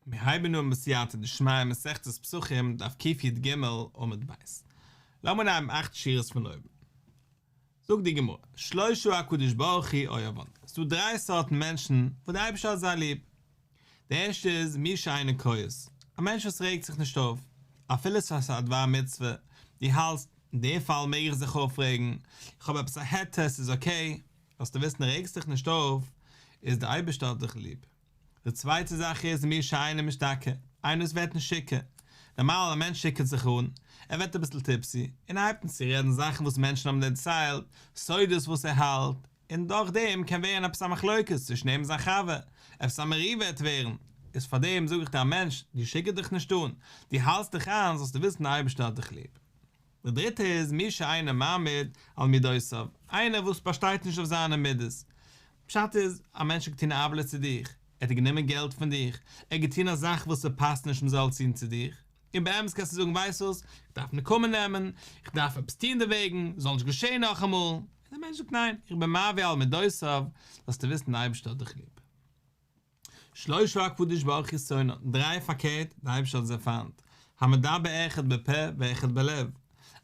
מיר הייבן אן בסייעתא דשמיא מסכת פסחים דף קי"ג עמוד ב'. לאמיר אנהייבן אכט שורות פון אויבן. זאגט די גמרא, שלשה הקדוש ברוך הוא אוהבן, ס'איז דא דריי סארטן מענטשן וואס דער אייבערשטער האט זיי ליב. די ערשטע איז מי שאינו כועס, א מענטש וואס רעגט זיך נישט אויף, אפילו ס'איז א דבר מצוה, דו האלטסט, אין די פאל מעג איך זיך אויפרעגן, איך האב עפעס א היתר, ס'איז אקעי, זאלסטו וויסן רעגסט דיך נישט אויף, איז דער אייבערשטער האט דיך ליב. די צווייטע זאך איז מי שאינו משתכר, איינער וואס ווערט נישט שיכור. נארמאל א מענטש שיקערט זיך אן, ער ווערט אביסל טיפסי, און ער הייבט אן צו רעדן זאכן וואס מענטשן האבן דערציילט, סודות וואס ער האלט, און דורך דעם קען ווערן עפעס א מחלוקת צווישן אים און זיין חבר, עפעס א מריבה וועט ווערן. איז פאר דעם זאג איך דיר א מענטש, דו שיקער דיך נישט אן, דו האלטסט דיך איין, זאלסטו וויסן דער אייבערשטער האט דיך ליב. די דריטע איז מי שאינו מעמיד על מידותיו, איינער וואס באשטייט נישט אויף זיינע מידות. פשט איז, א מענטש האט געטון א עוולה צו דיך, ער האט גענומען געלט פון דיך, ער האט געטון א זאך וואס ס'פאסט נישט מ'זאל טון צו דיך, און באמת קענסטו זאגן ווייסט וואס, איך דארף נקמה נעמען, איך דארף עפעס טון דערוועגן, ס'זאל נישט געשען נאכאמאל, און דער מענטש זאגט ניין, איך בין מעביר על מידותיו, זאלסטו וויסן דער אייבערשטער האט דיך ליב. שלשה הקדוש ברוך הוא שונאן, דריי פארקערט, דער אייבערשטער האט זיי פיינט, המדבר אחד בפה ואחד בלב,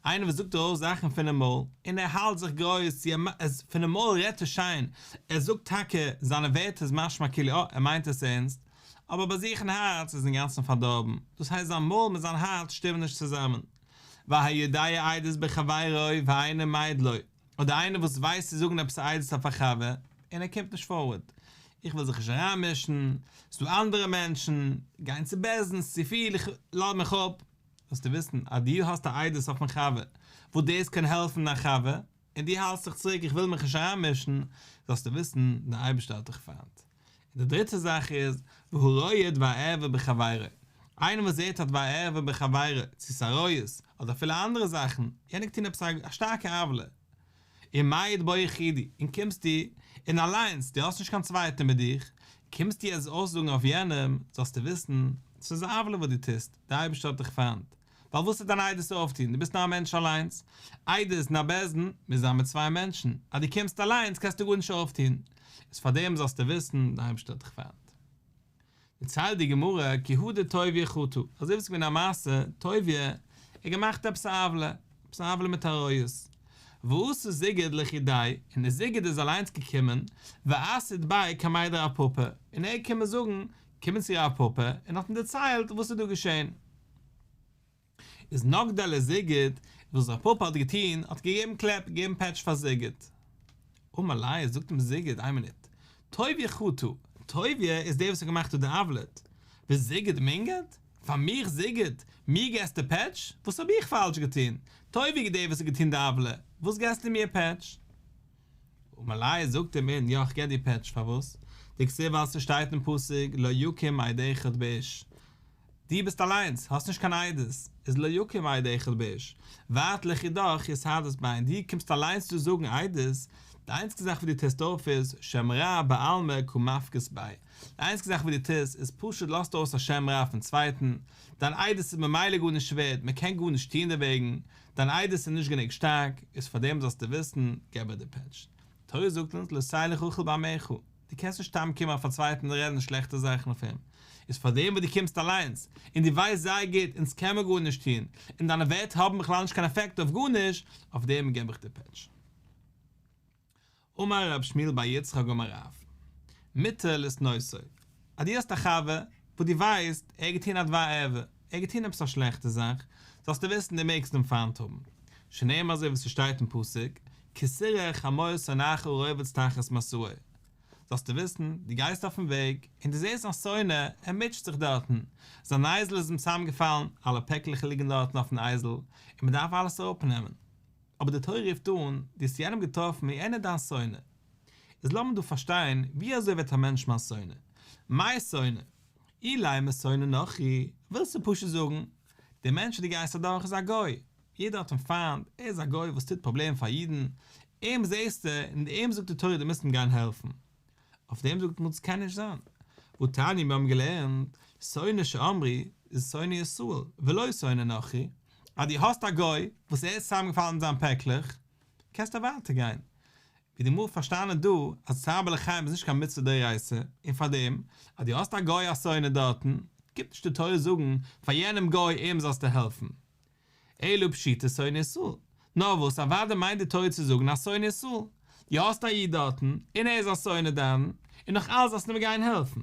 איינער וואס זאגט ארויס זאכן פונעם מויל, און ער האלט זיך גרויס, צו ער פונעם מויל רעדט ער שיין, ער זאגט טאקע, זיינע ווערטער איז משמע כאילו אה, ער מיינט עס ערנסט, אבער ביי זיך אין הארץ איז אינגאנצן פארדארבן, דאס הייסט זיין מויל מיט זיין הארץ שטימען נישט צוזאמען. והיודע עדות בחבירו ואינו מעיד לו. אדער איינער וואס ווייסט צו זאגן עפעס א עדות אויף א חבר, און ער קומט נישט פארווארד, איך וויל זיך נישט אריינמישן, ס'דא אנדערע מענטשן, גיין צו בית דין איז צופיל, איך לאז מיך אפ. זאלסטו וויסן אז דו האסט א עדות אויפן חבר, וואס דאס קען העלפן דיין חבר, און דו האלטסט זיך צוריק איך וויל מיך נישט אריינמישן, זאלסטו וויסן, דער אייבערשטער האט דיך פיינט. און די דריטע זאך איז, והרואה דבר ערווה בחבירו, איינער וואס זעט א דבר ערווה בחבירו, צו ס'איז עריות, אדער אפילו אנדערע זאכן, יענער געטון עפעס א שטארקע עוולה, ומעיד בו יחידי, און קומסטו, און אליינס, דו האסט נישט קיין צווייטער מיט דיך, קומסטו עס אויסזאגן אויף יענעם, זאלסטו וויסן, ס'איז א עוולה וואס דו טוסט, דער אייבערשטער האט דיך פיינט. ווייל וואס וועט דיין עדות אויפטון? דו ביסט נאר א מענטש אליינס. עדות אין א בית דין מוז זיין מיט צוויי מענטשן. אז דו קומסט אליינס קענסטו גארנישט אויפטון. איז פאר דעם זאלסטו וויסן, די אייבערשטער האט דיך פיינט. דערציילט די גמרא, כי הא דטוביה חטא, אזוי ווי עס איז געווען א מעשה, טוביה האט געמאכט עפעס א עוולה, עפעס א עוולה מיט עריות. ואתא זיגוד לחודיה, און דער זיגוד איז אליינס געקומען, ואסהיד ביה קמיה דרב פפא, און ער איז געקומען זאגן, קומען צו רב פפא, און האט אים דערציילט וואס איז דא געשען. איז נגדיה לזיגוד, וואס רב פפא האט געטון, האט געגעבן קלעפ, געגעבן פעטש פאר זיגוד. אמר ליה, זאגט אים זיגוד, איין מינוט, טוביה חטא, טוביה איז דער וואס האט געמאכט דא די עוולה, וזיגוד מינגד? פאר מיך זיגוד, מיר געסטו פעטש? וואס האב איך פאלש געטון? טוביה איז דער וואס האט געטון די עוולה, וואס געסטו מיר פעטש? אמר ליה זאגט אים אין יא כ'געב דיר פעטש פארוואס? דכתיב ווייל ס'שטייט אין פסוק לא יקום עד אחד באיש דו ביסט אליינס האסט נישט קיין עדות איז לא יקום עד אחד באיש ואת לחודך אסהדת ביה דו קומסט אליינס צו זאגן עדות די איינציגסטע זאך וואס דו טוסט אויף איז שם רע בעלמא קא מפקת ביה די איינציגסטע זאך וואס דו טוסט איז פשוט לאזט אויס א שם רע פון צווייטן דיין עדות איז ממילא גארנישט ווערד מ'קען גארנישט טון דערוועגן דיין עדות איז נישט גענוג שטארק, איז פאר דעם זאלסטו וויסן, געב איך דיר פעטש. תורה זאגט אונז לא תלך רכיל בעמיך, דו קענסט נישט סתם קומען אויף א צווייטן און רעדן שלעכטע זאכן אויף אים, איז פאר דעם וואס דו קומסט אליינס, און דו ווייסט זייער גוט אונז קען מען גארנישט טון, און דיינע ווערטער האבן בכלל נישט קיין עפעקט אויף גארנישט, אויף דעם געב איך דיר פעטש. אמר רב שמואל בר יצחק אמר רב, מותר לשנאותו, אז דו האסט א חבר וואס דו ווייסט ער האט געטון א דבר ערווה, ער האט געטון עפעס א שלעכטע זאך, זאלסטו וויסן דו מעגסט אים פיינט האבן, שנאמר אזוי ווי ס'שטייט אין פסוק, כי תראה חמור שונאך רובץ תחת משאו, זאלסטו וויסן, דו גייסט אויפן וועג, און דו זעסט דיין שונא, ער מוטשעט זיך דארטן, זיין אייזל איז אים צוזאמגעפאלן, אלע פעקלעך ליגן דארטן אויפן אייזל, און מען דארף אלעס אראפנעמען. אבער די תורה רופט אן, דו האסט יענעם געטראפן און יענער דיין שונא. איז לאמיר דא פארשטיין, ווי אזוי ווערט א מענטש מיין שונא? מאי שונא? אילימא שונא נכרי, ווילסטו פשוט זאגן, דער מענטש וואס דו גייסט אדורך איז א גוי, יעדער האט אים פיינט, ער איז א גוי וואס טוט פראבלעם פאר אידן, אים זעסטו, און אים זאגט די תורה דו מוזט אים גיין העלפן. אויף דעם זאגט מען ס'קען נישט זיין. והתניא מיר האבן געלערנט, שונא שאמרו איז שונא ישראל, ולא שונא נכרי, אז דו האסט א גוי וואס ער איז צוזאמגעפאלן מיט זיין פעקלעך, קענסטו ווייטער גיין. ווי די גמרא האט פארשטאנען דא אז צער בעלי חיים איז נישט קיין מצוה דאורייתא, און פארדעם אז דו האסט א גוי א שונא דארטן, קומט נישט די תורה זאגן פאר יענעם גוי אים זאלסטו העלפן. אלא פשיטא שונא ישראל. נאר וואס, אוודאי מיינט די תורה צו זאגן א שונא ישראל. דו האסט א איד דארטן, און ער איז א שונא דיין, און נאך אלס זאלסטו אים גיין העלפן.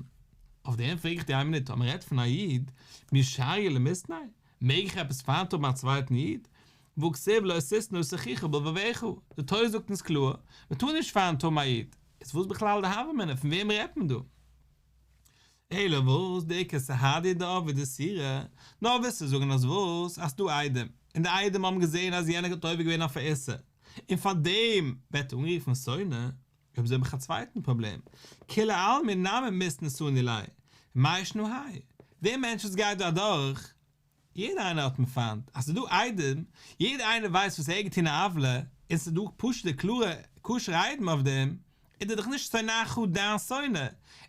אויף דעם פרעג איך דיר איין מינוט, אויב מען רעדט פון א איד, מי שריא למיתני? מעג איך עפעס פיינט האבן א צווייטן איד? והכתיב לא תשנא את אחיך בלבבך, די תורה זאגט אונז קלאר, מען טאר נישט פיינט האבן א איד. איז וואס בכלל די הוה אמינא, פון וועם רעדט מען דא? אלא וואס דאיכא סהדי דעבדי איסורא, נאר ווילסטו זאגן אז וואס, אז ס'דא עדים, און די עדים האבן געזען אז יענער האט עובר געווען אויף א איסור, און פאר דעם ווערט ער אנגערופן שונא, אויב אזוי האב איך א צווייטן פראבלעם, כולי עלמא נמי מיתנא סני ליה, מאי שנא האי, דער מענטש וואס גייט דא אדורך, יעדער איינער האט אים פיינט, אז ס'איז דא עדים, יעדער איינער ווייסט וואס ער האט געטון א עוולה, און ס'איז דא פשוט'ע קלארע כשר'ע עדים אויף דעם, איז ער דאך נישט שונאך דיין שונא,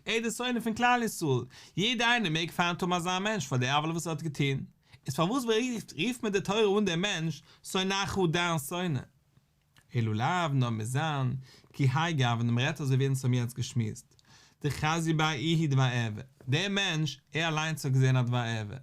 ער איז דער שונא פון כלל ישראל, יעדער איינער מעג פיינט האבן אזא מענטש פאר די עוולה וואס ער האט געטון, איז פארוואס רופט מען די תורה אן דעם מענטש שונאך דיין שונא? אלא לאו נאר מוז זיין כי האי גוונא מען רעדט אזוי ווי אונז האבן יעצט געשמועסט דחזי ביה איהו דבר ערווה דער מענטש ער אליינס האט געזען א דבר ערווה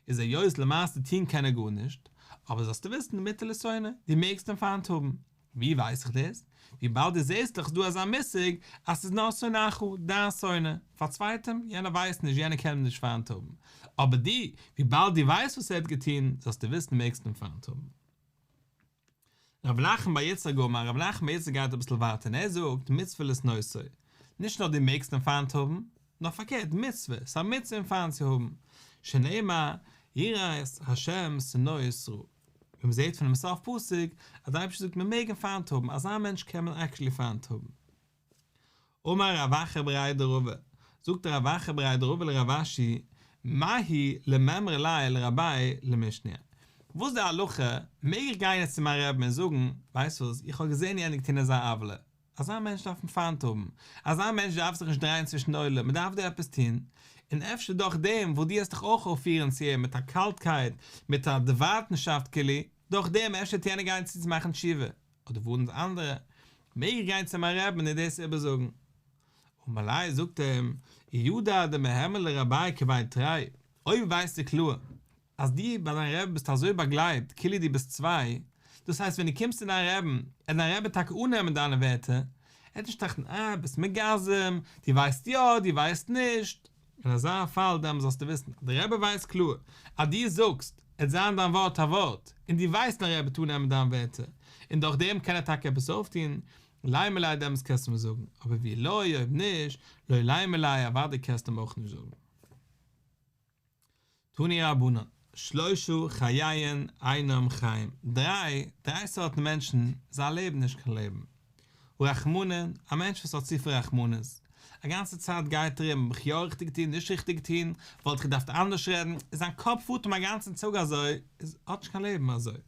איז היות למעשה טוהן קען ער גארנישט אבער זאלסטו וויסן מותר לשונאו דו מעגסט אים פיינט האבן ווי ווייס איך דאס? וויבאלד דו זעסט דאך ס'דא אזא מושג אז ס'איז נאר שונאך דיין שונא פאר צווייטעם יענער ווייסט נישט יענער קען אים נישט פיינט האבן אבער דו וויבאלד דו ווייסט וואס ער האט געטוהן זאלסטו וויסן מעגסט אים פיינט האבן. רב נחמן בר יצחק אמר, רב נחמן בר יצחק גייט אביסל ווייטער און ער זאגט מצוה לשנאותו, נישט נאר דו מעגסט אים פיינט האבן, נאר פארקערט מצוה, ס'איז א מצוה אים פיינט צו האבן, שנאמר יראת ה' שנאת רע, ווי מ'זעט פונעם סוף פסוק אז דער אייבערשטער זאגט מ'מעג אים פיינט האבן, אזא מענטש קען מען עקטשולי פיינט האבן. אמר רב אחא בריה דרבא, זאגט רב אחא בריה דרבא לרב אשי, מהו למימרא ליה לרביה למשניה, וואס איז די הלכה, מעג איך גיין יעצט צו מיין רבי'ן און זאגן, ווייסט וואס, איך האב געזען יענער געטון אזא עוולה, אזא מענטש דארף מען פיינט האבן, אזא מענטש דארף זיך נישט דרייען צווישן די עולם, מען דארף דא עפעס טון, און אפשר דורך דעם וואס דו וועסט דיך אויך אויפפירן צו אים מיט א קאלטקייט, מיט א דערווייטנשאפט כאילו, דורך דעם אפשר וועט יענער גיין צו צו מאכן תשובה. אדער ווארנט אנדערע, מעג איך גיין צו מיין רבי'ן און דאס איבערזאגן? אמר ליה זאגט אים, אי ידע דמהימן לרביה כבי תרי, אויב ווייסטו קלאר אז דו ביי דיין רבי ביסט אזוי באגלייבט כאילו דו ביסט צוויי, דאס הייסט ווען דו קומסט צו דיין רבי'ן, עט דיין רבי טאקע אננעמען דיינע ווערטער, ער וועט נישט טראכטן אה ביסט מגזם, דו ווייסט יא, דו ווייסט נישט, אין אזא פאל דעמאלס זאלסטו וויסן אז דער רבי ווייסט קלאר אז דו זאגסט, עט זיין דיין ווארט א ווארט, און דו ווייסט דיין רבי וועט אננעמען דיין ווערטער, און דורך דעם קען ער טאקע עפעס אויפטון, לימא ליה דעמאלס קענסטו אים זאגן, אבער ואי לא אויב נישט, לא לימא ליה אוודאי קענסטו אים אויך נישט זאגן. תנו רבנן, שלשה חייהן אינם חיים, דריי, דריי סארטן מענטשן, זיי לעבן נישט קיין לעבן. הרחמנין, א מענטש וואס האט צופיל רחמנות, א גאנצע צייט גייט ער ארום, האב איך יא ריכטיג געטון, נישט ריכטיג געטון, וואלט איך געדארפט אנדערש רעדן, און זיין קאפ פארט אים א גאנצן טאג אזוי, איז האט נישט קיין לעבן אזוי.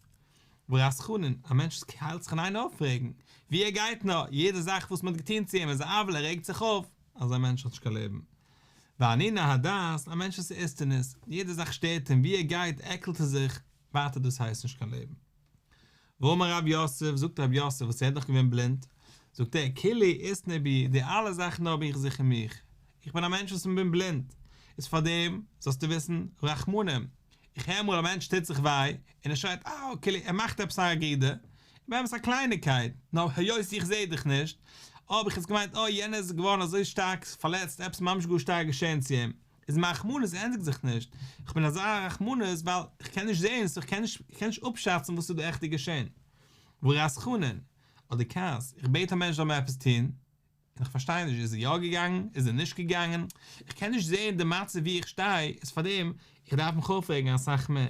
והרתחנין, א מענטש וואס האלט זיך אין איין אויפרעגן, ווי ער גייט נאר, יעדע זאך וואס מען האט געטון צו אים איז א עוולה, ער רעגט זיך אויף, אזא מענטש האט נישט קיין לעבן. ואנוני הדעת, א מענטש וואס איז איסטניס, יעדע זאך שטערט אים, ווי ער גייט עקלט ער זיך, ווייטער דאס הייסט נישט קיין לעבן. ואמר רב יוסף, זאגט רב יוסף וואס ער איז דאך געווען בלינד, זאגט ער, כולהו איתנהו בי, די אלע זאכן האב איך זיך אין מיך, איך בין א מענטש וואס בין בלינד, איז פאר דעם זאלסטו וויסן, רחמנים, איך הער אמאל א מענטש טוט זיך וויי, און ער שרייט אה, כאילו ער מאכט עפעס א גערודער, באמת א קלייניקייט, נאר היות איך זעה דיך נישט, האב איך יעצט געמיינט אה יענער איז געווארן אזוי שטארק פארלעצט, עפעס ממש גאר שטארק געשען צו אים, איז מיין רחמנות ענדיגט זיך נישט, איך בין אזא רחמנות ווייל איך קען נישט זען, סאו איך קען נישט איך קען נישט אפשאצן וואס איז דא עכטיג געשען. והרתחנין, אדער כעס, איך בעט א מענטש זאל מיר עפעס טון, און איך פארשטיי נישט, איז ער יא געגאנגען, איז ער נישט געגאנגען, איך קען נישט זען די מצב ווי איך שטיי, איז פארדעם איך דארף מיך אויפרעגן אסאך מער.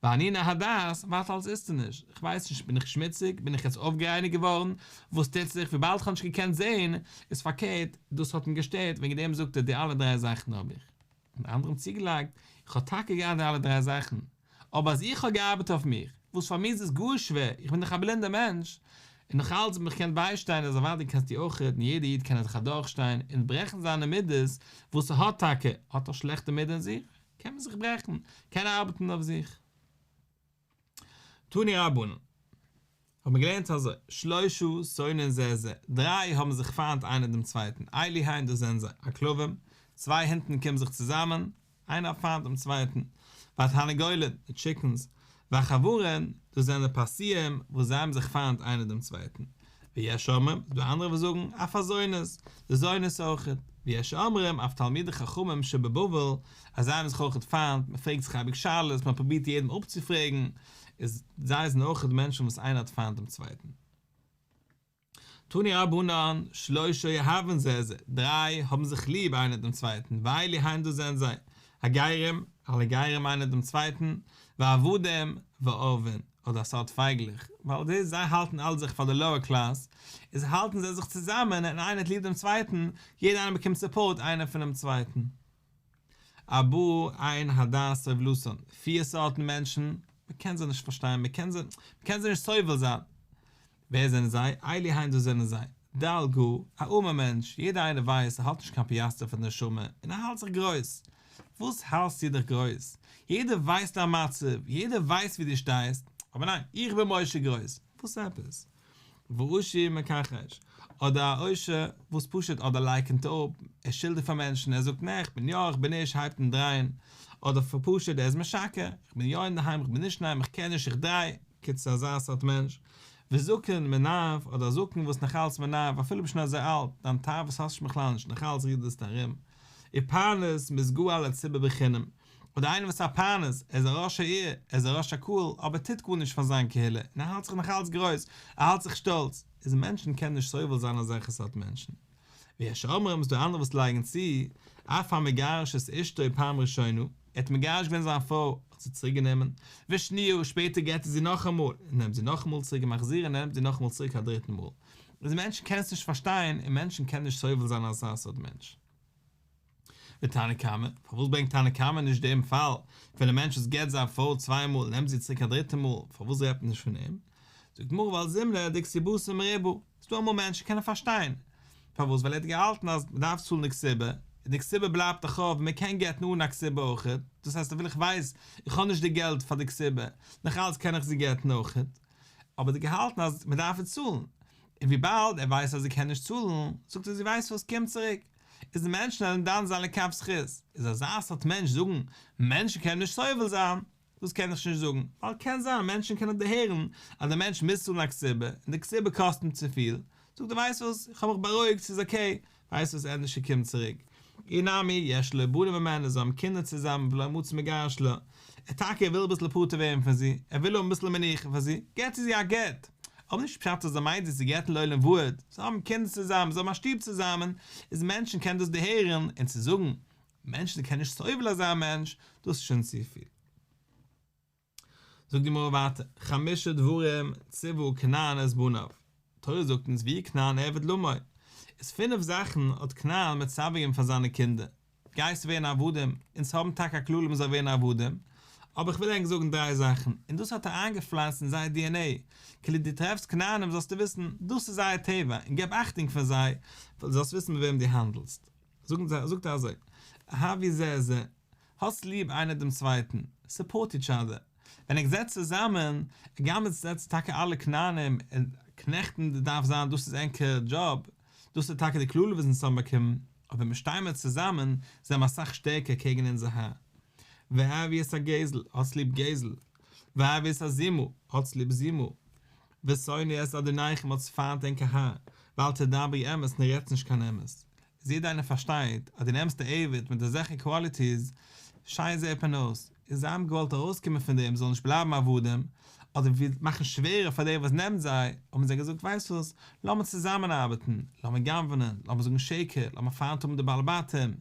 ואנוני הדעת, ווייטער אלס איסטניש, איך ווייס נישט, בין איך שמוציג, בין איך יעצט אויפגערייניגט געווארן, וואס טוט זיך, וויבאלד איך האב נישט געקענט זען, איז פארקערט, דאס האט אים געשטערט, וועגן דעם זאגט ער די אלע דריי זאכן האב איך. און אנדערע האבן צוגעלייגט, איך האב טאקע געהאט די אלע דריי זאכן, אבער אז איך האב געארבעט אויף מיך, וואס פאר מיר איז עס גאר שווער, איך בין דאך א בלינדער מענטש, און נאך אלץ האב איך געקענט ביישטיין, אז אוודאי קענסטו אויך, און יעדער איד קען זיך אדורכשטיין און ברעכן זיינע מידות, וואס ער האט טאקע, האט ער שלעכטע מידה אין זיך, קען מען זיך ברעכן, קען ארבעטן אויף זיך. תנו רבנן, האט מען געלערנט אזוי, שלשה שונאין זה את זה, דריי האבן זיך פיינט איינער דעם צווייטן, אלו הן דאס זענען זיי, הכלבים, צוויי הונטן קומען זיך צוזאמען, איינער האט פיינט דעם צווייטן, והתרנגולין, די טשיקנס, והחברין, דאס זענען די פרסיים וואס זיי האבן זיך פיינט איינער דעם צווייטן, ויש אומרים, ס'איז דא אנדערע וואס זאגן, אף הזונות, די זונות אויכעט, ויש אומרים, אף תלמידי חכמים שבבבל, אז זיי האבן זיך אויכעט פיינט, מען פרעגט זיך אייביג שאלות, מען פרובירט יעדעם אפצופרעגן, איז זיי זענען אויכעט מענטשן וואס איינער האט פיינט דעם צווייטן. תנו רבנן, שלשה אוהבין זה את זה, דריי האבן זיך ליב איינער דעם צווייטן, ואלו הן דאס זענען זיי, הגרים, אלע גרים איינער דעם צווייטן, והעבדים, והעורבין, אדער א סארט פייגלעך, ווייל די זיי האלטן אלע זיך פאר די לאוער קלאס, איז האלטן זיי זיך צוזאמען און איינער האט ליב דעם צווייטן, יעדער איינער באקומט סופארט איינער פונעם צווייטן. ארבעה אין הדעת סובלתן, פיר סארטן מענטשן, מען קען זיי נישט פארשטיין, מען קען זיי, מען קען זיי נישט סובל זיין. ווער זענען זיי? אלו הן דאס זענען זיי. דל גאה, א ארמער מענטש, יעדער איינער ווייסט ער האט נישט קיין פיאסטער פאר די נשמה, און ער האלט זיך גרויס. וואס האלסטו דיך גרויס? יעדער ווייסט דיין מצב, יעדער ווייסט ווי דו שטייסט, אבער ניין, איך בין משה גרויס. וואס עפעס? ועשיר מכחש, אדער א עושר וואס פשוט אדער לייקענט אפ, ער שילדערט פאר מענטשן, ער זאגט נע איך בין יא איך בין נישט, הייבט אן דרייען, אדער פשוט ער איז משקר, איך בין יא אינדערהיים איך בין נישט אינדערהיים איך קען נישט איך דריי, קיצור אזא סארט מענטש, וזקן מנאף, אדער א זקן וואס נאכאלץ מנאף, אפילו ביסט שוין אזוי אלט, דיין תאוות האסט שוין בכלל נישט, נאכאלץ רודערסטו ארום. ופרנס מתגאה על הציבור בחינם, אדער איינער וואס איז א פרנס, ער איז א ראש העיר, ער איז א ראש הקהל, אבער טוט גארנישט פאר זיין קהילה, און ער האלט זיך נאכאלץ גרויס, ער האלט זיך שטאלץ, איז מענטשן קענען נישט סובל זיין אזעלכע סארט מענטשן. ויש אומרים, ס'דא אנדערע וואס לייגן צו, אף המגרש את אשתו פעם ראשונה, ער האט מגרש געווען זיין פרוי, האט זי צוריק גענומען, ושניה, שפעטער גט ער זי נאכאמאל, און נעמט זי נאכאמאל צוריק ומחזירה און ער נעמט זי נאכאמאל צוריק א דריטן מאל. איז מענטשן קענען עס נישט פארשטיין, און מענטשן קענען נישט סובל זיין אזא סארט מענטש. ותנא קמא, פארוואס ברענגט תנא קמא נישט דעם פאל פון א מענטש וואס גט זיין פרוי צוויי מאל און נעמט זי צוריק א דריטע מאל, פארוואס רעדט מען נישט פון אים? זאגט די גמרא ווייל זימנא דכתובתה מרובה, ס'דא אמאל מענטשן קענען פארשטיין פארוואס ווייל ער האט געהאלטן אז מ'דארף צאלן די כתובה, און די כתובה בלייבט א חוב און מ'קען גט'ן אן א כתובה אויכעט, דאס הייסט אפילו איך ווייס איך האב נישט די געלט פאר די כתובה, נאך אלץ קען איך זי גט'ן אויכעט, אבער ער האט געהאלטן אז מ'דארף איר צאלן, און וויבאלד ער ווייסט אז ער קען נישט צאלן, זאגט ער זי ווייסט וואס קום צוריק. איז די מענטשן וועלן דן זיין לכף זכות, איז אזא סארט מענטש זאגן מענטשן קענען נישט סובל זיין, דאס קען איך נישט זאגן, ווייל קען זיין מענטשן קענען דערהערן אז דער מענטש מוז צאלן א כתובה, און די כתובה קאסט אים צופיל, זאגט ער ווייסט וואס, איך האב מיך בארואיגט ס'איז אקעי, ווייסט וואס ענדערש איך קום צוריק. אי נמי, יש לו בנים ממנה, זיי האבן קינדער צוזאמען ולא מצי מגרש לה, ער טאקע ער וויל אביסל פטור ווערן פון זי, ער וויל האבן אביסל מנוחה פון זי, געט ער זי א גט, אבער נישט פשט אז ער מיינט זי צו גט'ן לעולם ועד, זיי האבן קינדער צוזאמען, זיי האבן א שטוב צוזאמען, איז מענטשן קענען דאס דערהערן, און צו זאגן, מענטשן קענען נישט סובל אזא מענטש, דאס איז שוין צופיל. זאגט די גמרא ווייטער, חמשה דברים ציוה כנען את בניו, תורה זאגט אונז ויהי כנען עבד למו, איז פינף זאכן האט כנען מצווה געווען פאר זיינע קינדער, גייסט ווערן עבדים, אונז האבן טאקע א קללה מען זאל ווערן עבדים, אבער איך וויל ענק זאגן דריי זאכן, און דאס האט ער איינגעפלאנצט אין זייער DNA, כאילו דו טרעפסט כנענים זאלסטו וויסן, דאס איז זייער טבע, און געב אכטונג פון זיי, ווייל דו זאלסט וויסן מיט וועם דו האנדלסט. זאגן זיי, זאגט ער אזוי, אהבו זה את זה, האטס ליב איינער דעם צווייטן, סופארט איטש אדער, ווען ענק זעצט צוזאמען, הגם עטס זענטס טאקע אלע כנענים און קנעכטן דארף זיין דאס איז ענקער דזשאב, דאס איז טאקע די קללה וואס אונז האבן באקומען, אבער ווען מיר שטייען מיר צוזאמען זענען מיר אסאך שטערקער קעגן אונזער האר. ואהבו את הגזל, האטס ליב גזל. ואהבו את הזימה, האטס ליב זימה. ושנאו את אדוניכם, האטס פיינט ענקער האר. ואל תדברו אמת, און רעדטס נישט קיין אמת. איז יעדער איינער פארשטייט אז דו נעמסט א עבד מיט אזעלכע קוואליטיס, שיין זעט מען אויס, און זיי האבן געוואלט ארויסקומען פון דעם, זאלן נישט בלייבן עבדים, אדער ווי מאכן שווערער פאר דעם וואס נעמט זיי, האבן זיי געזאגט ווייסט וואס, לאמיר צוזאמען ארבעטן, לאמיר גנב'נען, לאמיר זאגן שקר, לאמיר פיינט האבן די בעלי בתים,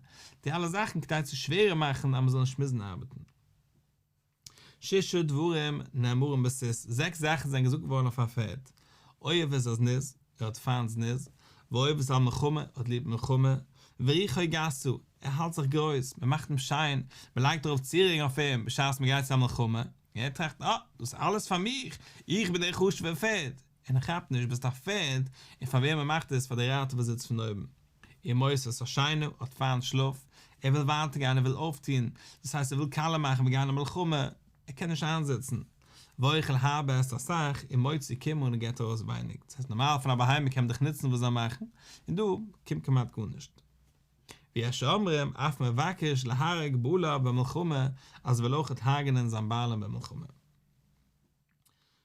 די אלע זאכן כדי צו שווערער מאכן אז מען זאל נישט מוזן ארבעטן. שישה דברים נאמרים בסוס, זעקס זאכן זענען געזאגט געווארן אויף א פערד, אוהב את הזנות, ער האט פיינט זנות, ואוהב את המלחמה, ער האט ליב מלחמה, ורוחו גסה, ער האלט זיך גרויס, מען מאכט אים שיין, מען לייגט ארויף צירונג אויף אים בשעת מען גייט צו א מלחמה, און ער טראכט, אה, דאס איז אלעס פאר מיך, איך בין דער חשוב'ער פערד, און ער כאפט נישט, ביסט א פערד, און פאר וועם מען מאכט עס, פאר דער רייטער וואס זיצט פון אויבן. ומותיר את השינה, האט פיינט שלאף, ער וויל ווייטער גיין, ער וויל אויפטון, דאס הייסט ער וויל קאליע מאכן, מיר גייען אין מלחמה, ער קען נישט איינזיצן. ואוכל הרבה עסט אסאך, ומוציא קמעא און ער געבט ארויס ווייניג, דאס הייסט נארמאל פון א בהמה קען מען דאך נוצן וואס זיי מאכן, און דא קומט כמעט גארנישט. ויש אומרים אף מבקש להרוג בעליו במלחמה אז וויל אויכעט הרג'נען זיין בעלים במלחמה.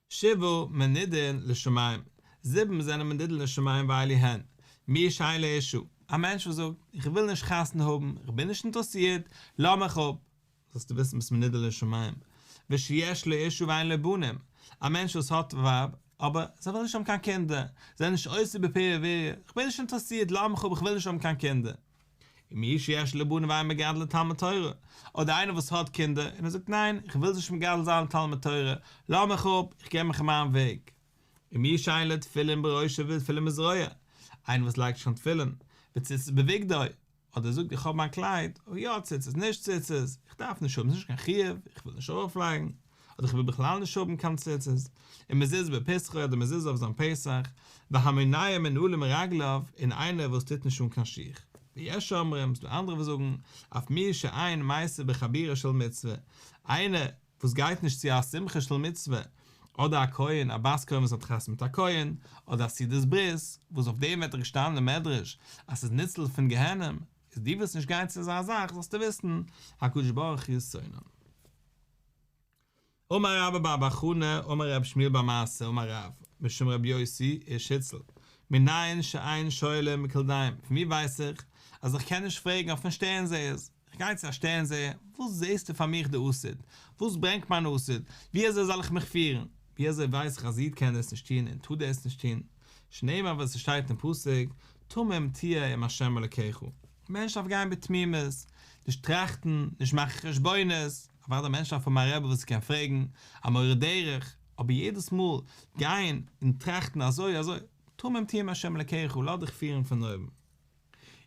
שבעה מנודין לשמים, זיבן זענען מנודין לשמים ואלו הן, מי שאין לו אשה, א מענטש וואס זאגט, איך וויל נישט חתונה האבן, איך בין נישט אינטערעסירט, לאז מיך אפ, זאלסטו וויסן ביסט מנודה לשמים, ושיש לו אשה ואין לו בנים, א מענטש וואס האט ווייב, אבער זיי ווילן נישט האבן קיין קינדער, זיי זענען נישט עוסק בפריה ורביה, איך בין נישט אינטערעסירט, לאז מיך אפ, איך וויל נישט האבן קיין קינדער. ומי שיש לו בנים ואין מגדלן לתלמוד תורה, אדער איינער וואס האט קינדער און ער זאגט ניין, איך וויל זיי נישט מגדל זיין לתלמוד תורה, לאז מיך אפ, איך גיי מיך מיין וועג. ומי שאין לו תפילין בראשו ותפילין בזרוע, איינער וואס לייגט נישט קיין תפילין, וציצית בבגדו, אדער זאגט איך האב מיין קלייד, אוי יא ציצית נישט ציצית, איך דארף נישט האבן, ס'איז נישט קיין חיוב, איך וויל נישט ארויפלייגן, אדער איך וויל בכלל נישט האבן קיין ציצית, ומזוזה בפתחו אדער מזוזה אויף זיין פתח, והמונע מנעלים מרגליו, און איינער וואס טוט נישט אן קיין שיך. ויש אומרים, ס'דא אנדערע וואס זאגן, אף מי שאין מיסב בחבורה של מצוה, איינער וואס גייט נישט צו א שמחה של מצוה, אדער א כהן, א בת כהן וואס האט חתונה מיט א כהן, אדער א סעודת ברית, וואס אויף דעם ווערט דאך געשטאנען אין מדרש אז ס'איז ניצול פון גיהנום, איז דו ווילסט נישט גיין צו אזא זאך זאלסטו וויסן, הקדוש ברוך הוא שונאן. אמר רבה בר בר חנה אמר רב שמואל בר מתא אמר רב משום רבי יוסי איש הוצל מנין שאין שואלים בכלדיים פון ווי ווייס איך אז איך קען נישט פרעגן אויפן שטערן זעערס איך גיי צו א שטערן זעער וואס זעסטו פאר מיך די עתיד וואס ברענגט מיין עתיד ווי אזוי זאל איך מיך פירן ווי אזוי ווייס איך אז א איד קען דאס נישט טון און טאר דאס נישט טון שנאמר וואס עס שטייט אין פסוק תמים תהיה עם ה' אלוקיך מענטש דארף גיין בתמימות נישט טראכטן נישט מאכן חשבונות אוודאי א מענטש דארף האבן א רבי וואס ער קען פרעגן, א מורה דרך, אבער יעדעס מאל גיין און טראכטן אזוי אזוי, תמים תהיה עם השם אלקיך, לאז דיך פירן פון אויבן.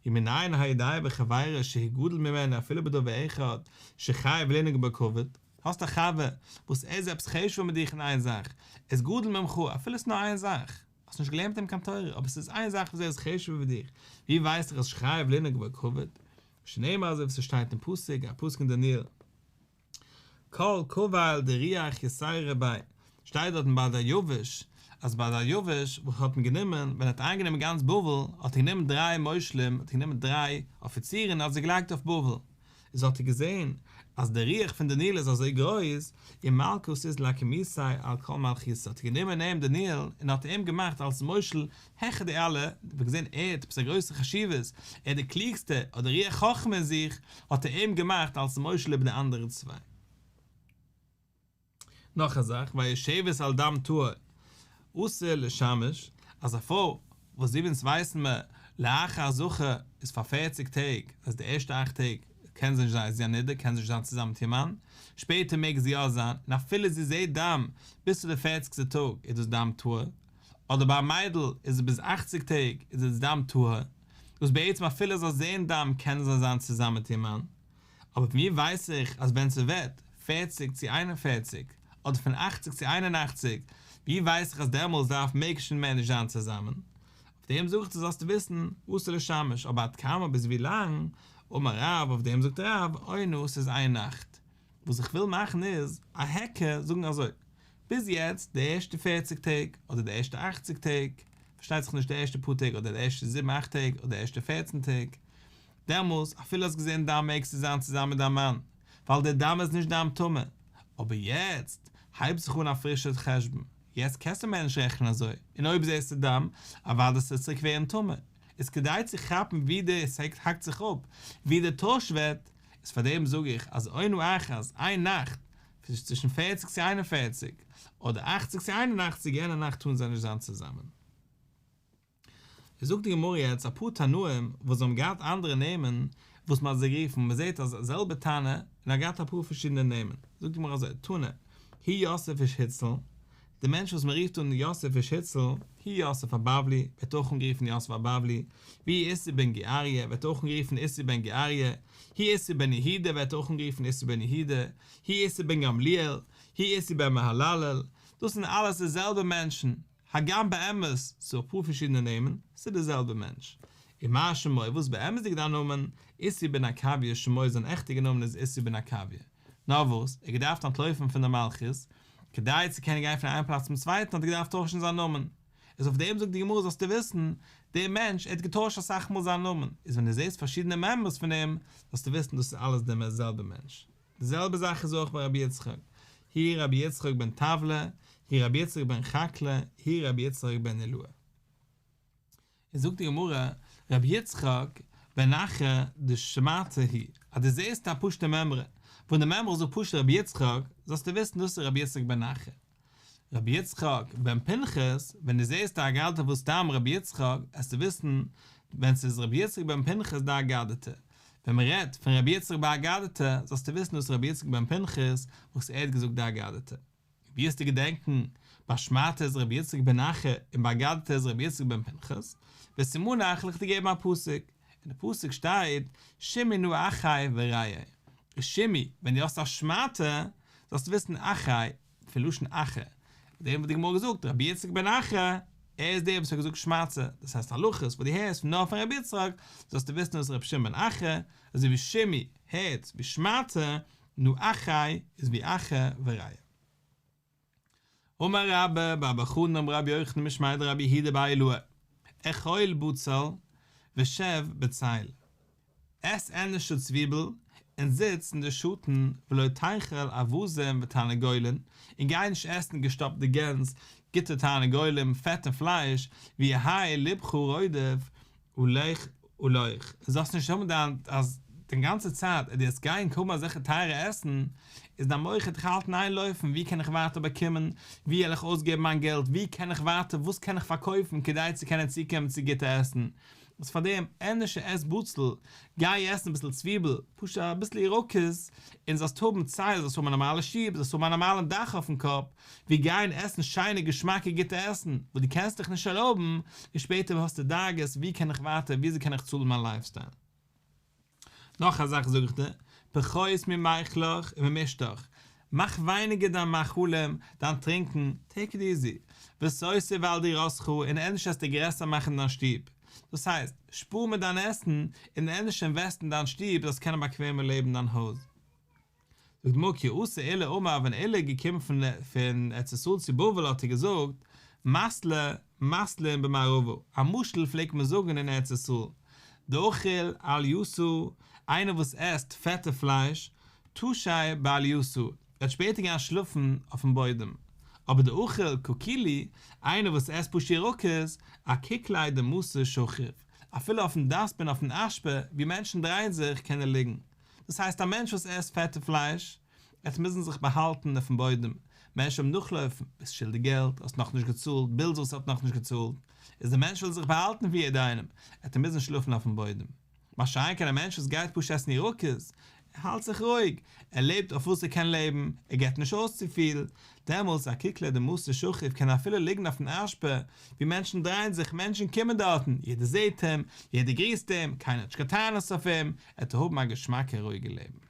ומנין היודע בחבירו שהוא גדול ממנו אפילו בדבר אחד שחייב לנהוג בו כבוד, האסט א חבר וואס ער איז עפעס חשוב'ער מיט דיך אין איין זאך, ער איז גדול ממך אפילו עס איז נאר איין זאך, האסט נישט געלערנט מיט אים קיין תורה, אבער עס איז איין זאך וואס ער איז חשוב'ער ווי דיך, ווי ווייסט איך אז שחייב לנהוג בו כבוד? שנאמר אזוי ווי ס'שטייט אין פסוק, א פסוק אין דניאל, כל קבל דרוח יתירא ביה, שטייט דארטן ביי דריווש, אז ביי דריווש וואס האט מען גענומען, ווען ער האט איינגענומען גאנץ בבל, האט ער גענומען דריי מושלים, האט ער גענומען דריי אפיצירן און האט זיי געלייגט אויף בבל, איז האט ער געזען אז די רוח פון דניאל איז אזוי גרויס, ומלכא אתית לאקומתיה על כל מלכותא, האט ער גענומען אים דניאל און האט אים געמאכט אלס מושל העכער די אלע, האט געזען ער האט עפעס א גרויסע חשיבות, ער איז דער קלוגסטער, האט די רוח חכמה אין זיך, האט ער אים געמאכט אלס מושל איבער די אנדערע צוויי. נאך א זאך, והיושבת על דם טהור אסור לשמש, אז א פרוי וואס ווי אונז ווייסן מיר לאחר זכר איז פאר פערציג טעג, דאס איז די ערשטע אכט טעג קען זי נישט זיין, איז זי א נדה, קען זי נישט זיין צוזאמען מיט איר מאן, שפעטער מעג זי יא זיין, און אפילו זי זעט דם ביז צו די פערציגסטע טאג איז דאס דם טהור, אדער ביי א מיידל איז עס ביז אכציג טעג איז עס דם טהור, וואס בעצם אפילו זי זאל זען דם קען זי זיין צוזאמען מיט איר מאן. אבער פון ווי ווייס איך אז ווען ס'ווערט פערציג צו 41, אדער פון אכציג צו 81, ווי ווייס איך אז דעמאלס דארף מעג שוין מער נישט זיין צוזאמען? אויף דעם זאג איך דיר זאלסטו וויסן, אסור לשמש, אבער עד כמה ביז ווי לאנג, אמר רב, אויף דעם זאגט רב, עונה ס'איז איין נאכט. וואס איך וויל מאכן איז, א היכר, זאגן אזוי, ביז יעצט די ערשטע פערציג טעג, אדער די ערשטע אכציג טעג, פארשטייט זיך נישט די ערשטע פאר טעג, אדער די ערשטע זיבן אכט טעג, אדער די ערשטע פערצן טעג, דעמאלס אפילו האסט געזען דם מעגסטו זיין צוזאמען מיט דיין מאן, ווייל דער דם איז נישט דם טמא, אבער יעצט הייבט זיך אן א פרישע חשבון, יעצט קענסטו מער נישט רעכענען אזוי, און אויב זעסטו דם, אוודאי ס'וועט צוריק ווערן טמא, איז כדי צו כאפן ווי די ס'האקט זיך אפ, ווי די טויש ווערט, איז פאר דעם זאג איך אז עונה אחת, איין נאכט, צווישן פערציג צו 41, אדער אכציג צו 81, יענע נאכט טארן זיי נישט זיין צוזאמען. זאגט די גמרא יעצט אפאר תנאים וואס האבן געהאט אנדערע נעמען וואס מען האט זיי גערופן, מען זעט אז זעלבע תנא און ער האט געהאט אפאר פארשידענע נעמען, זאגט די גמרא אזוי, תנא, הוא יוסף איש הוצל, די מענטש וואס מען רופט אן יוסף איש הוצל, הוא יוסף הבבלי, ווערט אויך אנגערופן יוסף הבבלי, והוא איסי בן גור אריה, ווערט אויך אנגערופן איסי בן גור אריה, הוא איסי בן יהודה, ווערט אויך אנגערופן איסי בן יהודה, הוא איסי בן גמליאל, הוא איסי בן מהללאל, דאס זענען אלעס די זעלבע מענטשן, הגם באמת ס'איז אפאר פארשידענע נעמען, ס'איז די זעלבע מענטש. ומה שמו, וואס באמת'דיג דיין נאמען, איסי בן עקביא שמו זיין עכטיגע נאמען איז איסי בן עקביא. נאר וואס, ער האט געדארפט אנטלויפן פון די מלכות, כדי צו קענען גיין פון איין פלאץ צום צווייטן האט ער געדארפט טוישן זיין נאמען. איז אויף דעם זאגט די גמרא זאלסטו וויסן, דער מענטש ער האט געטוישט אסאך מאל זיין נאמען, איז ווען דו זעסט פארשידענע מימרות פון אים, זאלסטו וויסן דאס איז אלעס דער זעלבער מענטש. די זעלבע זאך איז אויך ביי רבי יצחק, הוא רבי יצחק בן טבלא, הוא רבי יצחק בן חקלא, הוא רבי יצחק בן עילאי. איז זאגט די גמרא, רבי יצחק בן אחא דשמעתא היא, אז דו זעסט א פשוטע מימרא, וואס די מימרא זאגט פשוט רבי יצחק, זאלסטו וויסן דאס איז רבי יצחק בן אחא. רבי יצחק בן פנחס, ווען דו זעסט א אגדתא וואס סתם רבי יצחק, עסטו וויסן ווען ס'איז רבי יצחק בן פנחס דאגדתא. ווען מ'רעדט פון רבי יצחק באגדתא, זאלסטו וויסן דאס איז רבי יצחק בן פנחס וואס ער האט געזאגט די אגדתא. ווי עסטו געדענקן, ביי שמעתא איז רבי יצחק בן אחא און ביי אגדתא איז רבי יצחק בן פנחס, וסימנך וועל איך דיר געבן א פסוק, אין די פסוק שטייט שמעי נא אחי ורעי, איז שמעי, ווען דו האסט א שמעתא, זאלסטו וויסן אחי, פון לשון אחא, דעם וואס די גמרא האט געזאגט רבי יצחק בן אחא, ער איז דער וואס האט געזאגט שמעתא, דאס הייסט הלכות וואס דו הערסט נאר פון רבי יצחק, זאלסטו וויסן דאס איז רבי שמעון בן אחא, אזוי ווי שמעי הערט ווי שמעתא, נא אחי איז ווי אחא ורעי. אמר רבה בר בר חנה אמר רבי יוחנן משמיה דרבי יהודה בר אילעאי, אכול בצל ושב בצל, עס ענדערש א צוויבל און זיץ אין די שאטן ולא תאכל אווזים ותרנגולין, און גיי נישט עסן געשטאפטע גענז, גוטע תרנגולים, פעטע פלייש, ויהא לבך רודף עליך עליך, זאלסט נישט האבן דיין אז די גאנצע צייט אז דו וועסט גיין האבן אזעלכע טייערע עסן, איז דיין מח וועט דיך האלטן איין לויפן, ווי קען איך ווייטער באקומען, ווי וועל איך אויסגעבן מיין געלט, ווי קען איך ווייטער, וואס קען איך פארקויפן כדי צו קענען צוקומען צו גוטע עסן, איז פאר דעם ענדערש עס בצל, גיי עסן אביסל צוויבל, פשוט אביסל ירקות, און זאלסט האבן צל, זאלסט האבן א נארמאלע שטוב, זאלסט האבן א נארמאלן דאך אויפן קאפ, ווי גיין עסן שיינע געשמאקע גוטע עסן, וואס דו קענסט דיך נישט ערלויבן, און שפעטער האסטו דאגות, ווי קען איך ווייטער, וויאזוי קען איך צאלן מיין לייפסטייל. נאך א זאך זאג איך דיר, פחות ממאכלך וממשתך, מאך ווייניגער דיין מאכלים, דיין טרינקען, טעיק איט איזי, ותוסיף על דירתך, און ענדערש וועסטו גרעסער מאכן דיין שטוב, דאס הייסט, שפאר מיט דיין עסן, און ענדערש אינוועסט אין דיין שטוב זאלסט קענען באקוועמער לעבן אין דיין הויז. זאגט די גמרא כי אתא עולא אמר ווען עולא איז געקומען פון פון ארץ ישראל צו בבל האט ער געזאגט מתלא מתלין במערבא א משל פלעגט מען זאגן אין ארץ ישראל דאכיל עלייתא איינער וואס עסט פעטע פלייש טשי בעלייתא וועט שפעטער גיין שלאפן אויפן בוידעם אבער דאכיל קוקילי איינער וואס עסט פשוט ירקות אקוקלי דמתא שכיב אפילו אויפן דאסטבין אויפן אשפה ווי מענטשן דרייען זיך קען ער ליגן דאס הייסט א מענטש וואס עסט פעטע פלייש, עט מוזן זיך באהאלטן אויפן בוידעם, מענטשן וועלן נאכלויפן, ביסט שולדיג געלט, האסט נאכנישט געצאלט, בילס וואס האט נאכנישט געצאלט, איז דער מענטש וויל זיך באהאלטן פון יעדע איינעם, עט ער מוזן שלאפן אויפן בוידעם. מה שאין כן א מענטש וואס גייט פשוט עסן ירקות, ער האלט זיך רואיג, ער לעבט אויף וואס ער קען לעבן, ער געבט נישט אויס צופיל, דעמאלטס אקוקלי דמתא שכיב קען ער אפילו ליגן אויפן אשפה, ווי מענטשן דרייען זיך, מענטשן קומען דארטן, יעדער זעט אים, יעדער גריסט אים, קיינער האט נישט קיין טענות אויף אים, עט ער האבן א געשמאקע רואיגע לעבן.